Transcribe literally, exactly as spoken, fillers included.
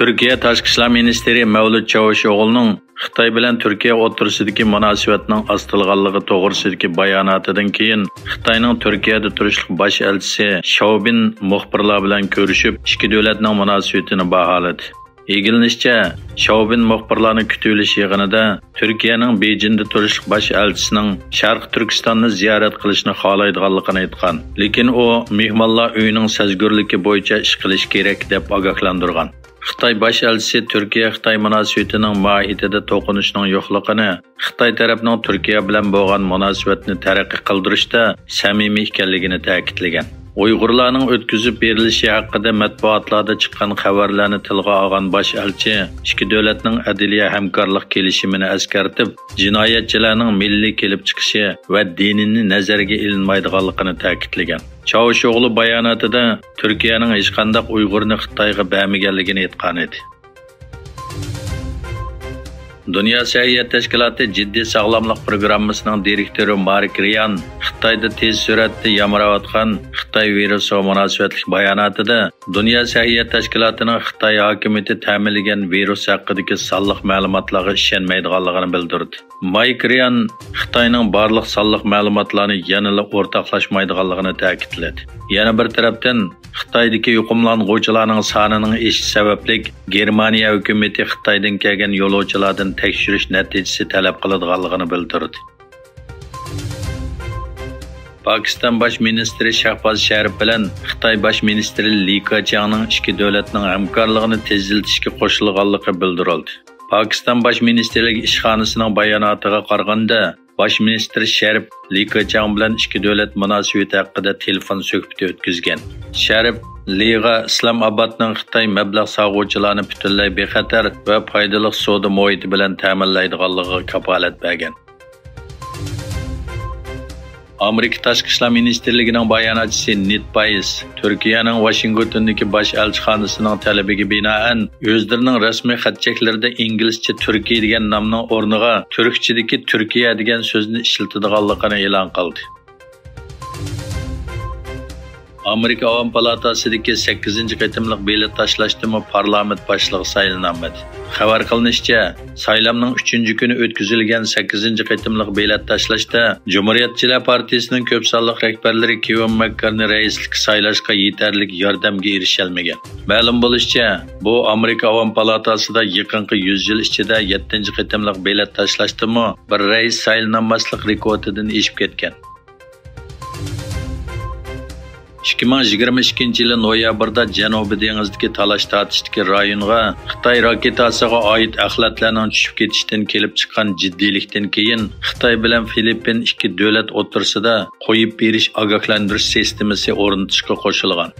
تۈركىيە تاشقى ئىشلار مىنىستىرى مەۋلۇت چاۋۇشئوغلۇنىڭ خىتاي بىلەن تۈركىيە ئوتتۇرىسىدىكى مۇناسىۋەتنىڭ ئاستىلىغانلىقى توغرىسىدىكى باياناتىدىن كېيىن، خىتاينىڭ تۈركىيەدە تۇرۇشلۇق باش ئەلچىسى شاۋبىن مۇخبىرلار بىلەن كۆرۈشۈپ، ئىككى دۆلەتنىڭ مۇناسىۋىتىنى باھالىدى. ئىگىلىنىشىچە، شاۋبىن مۇخبىرلارنى كۈتۈۋېلىش يىغىنىدا تۈركىيەنىڭ بېيجىڭدا تۇرۇشلۇق باش ئەلچىسىنىڭ شەرقىي تۈركىستاننى زىيارەت قىلىشنى خالايدىغانلىقىنى ئېيتقان، لېكىن ئۇ مېھمانلار ئۆيىنىڭ سەزگۈرلۈكى بويىچە ئىش قىلىش كېرەك، دەپ ئاگاھلاندۇرغان. خىتاي باش ئەلچىسى تۈركىيە-خىتاي مۇناسىۋىتىنىڭ ماھىيىتىدە توقۇنۇشنىڭ يوقلۇقىنى، خىتاي تەرەپنىڭ تۈركىيە بىلەن بولغان مۇناسىۋەتنى تەرەققىي قىلدۇرۇشتا سەمىمىي ئىكەنلىكىنى تەكىتلىگەن. ئۇيغۇرلارنىڭ ئۆتكۈزۈپ بېرىلىشى ھەققىدە مەتبۇئاتلاردا چىققان خەۋەرلەرنى تىلغا ئالغان باش ئەلچى ئىككى دۆلەتنىڭ ئەدلىيە ھەمكارلىق كېلىشىمىنى ئەسكەرتىپ، جىنايەتچىلەرنىڭ مىللىي كېلىپ چىقىشى ۋە دىنىنى نەزەرگە ئېلىنمايدىغانلىقىنى تەكىتلىگەن. چاۋۇشئوغلۇ باياناتىدا تۈركىيەنىڭ ھېچقانداق ئۇيغۇرنى خىتايغا بەرمىگەنلىكىنى ئېيتقانىدى. دۇنيا سەھىيە تەشكىلاتى جىددىي ساغلاملىق پروگراممىسىنىڭ دىرېكتورى مارك رىيان خىتايدا تېز سۈرئەتتە يامراۋاتقان خىتاي ۋىرۇسىغا مۇناسىۋەتلىك باياناتىدا، دۇنيا سەھىيە تەشكىلاتىنىڭ خىتاي ھاكىمىيىتى تەمىنلىگەن ۋىرۇس ھەققىدىكى سانلىق مەلۇماتلارغا ئىشەنمەيدىغانلىقىنى بىلدۈردى. مايك رىيان خىتاينىڭ بارلىق سانلىق مەلۇماتلارنى يەنىلا ئورتاقلاشمايدىغانلىقىنى تەكىتلىدى. يەنە بىر تەرەپتىن، خىتايدىكى يۇقۇملانغۇچىلارنىڭ سانىنىڭ ئېشىشى سەۋەبلىك، گېرمانىيە ھۆكۈمىتى خىتايدىن كەلگەن يولۇچىلاردىن تەكشۈرۈش نەتىجىسى تەلەپ قىلىدىغانلىقىنى بىلدۈردى. پاكىستان باش مىنىستىرى شەھباز شەرىپ بىلەن خىتاي باش مىنىستىرى لى كېچياڭنىڭ ئىككى دۆلەتنىڭ ھەمكارلىقىنى تېزلىتىشكە قوشۇلغانلىقى بىلدۈرۈلدى. پاكىستان باش مىنىستىرلىك ئىشخانىسىنىڭ باياناتىغا قارىغاندا، باش مىنىستىر شەرىپ لى كېچياڭ بىلەن ئىككى دۆلەت مۇناسىۋىتى ھەققىدە تېلېفون سۆھبىتى ئۆتكۈزگەن. شەرىپ لىغا ئىسلام ئابادنىڭ خىتاي مەبلەغ سالغۇچىلارنى پۈتۈنلەي بىخەتەر ۋە پايدىلىق سودا مۇھىتى بىلەن تەمىنلەيدىغانلىقىغا كاپالەت بەرگەن. ئامېرىكا تاشقى ئىشلار مىنىستىرلىكىنىڭ باياناتچىسى نېد پايس تۈركىيەنىڭ ۋاشىنگتوندىكى باش ئەلچىخانىسىنىڭ تەلىپىگە بىنائەن، ئۆزلىرىنىڭ رەسمىي خەت چەكلىرىدە ئىنگلىزچە تۈركىي دېگەن نامنىڭ ئورنىغا تۈركچىدىكى تۈركىيە دېگەن سۆزنى ئىشلىتىدىغانلىقىنى ئېلان قىلدى. ئامېرىكا ئاۋام پالاتاسىدىكى سەككىزىنچى قېتىملىق بېلەت تاشلاشتىمۇ پارلامېنت باشلىقى سايلىنالمىدى. خەۋەر قىلىنىشىچە، سايلامنىڭ ئۈچىنچى كۈنى ئۆتكۈزۈلگەن سەككىزىنچى قېتىملىق بېلەت تاشلاشتا جۇمھۇرىيەتچىلەر پارتىيىسىنىڭ كۆپ سانلىق رەھبەرلىرى كېۋىن ماككارنى رەئىسلىككە سايلاشقا يېتەرلىك ياردەمگە ئېرىشەلمىگەن. مەلۇم بولۇشىچە، بۇ ئامېرىكا ئاۋام پالاتاسىدا يېقىنقى يۈز يىل ئىچىدە يەتتىنچى قېتىملىق بېلەت تاشلاشتىمۇ بىر رەئىس سايلىنالماسلىق رېكورتىدىن ئېشىپ كەتكەن. ئىككى مىڭ يىگىرمە ئىككىنچى يىلى نويابىردا جەنۇبىي دېڭىزدىكى تالاش-تارتىشتىكى رايونغا خىتاي راكېتاسىغا ئائىت ئەخلەتلەرنىڭ چۈشۈپ كېتىشىدىن كېلىپ چىققان جىددىيلىكتىن كېيىن، خىتاي بىلەن فىلىپپىن ئىككى دۆلەت ئوتتۇرىسىدا قويۇپ بېرىش ئاگاھلاندۇرۇش سىستېمىسى ئورنىتىشقا قوشۇلغان.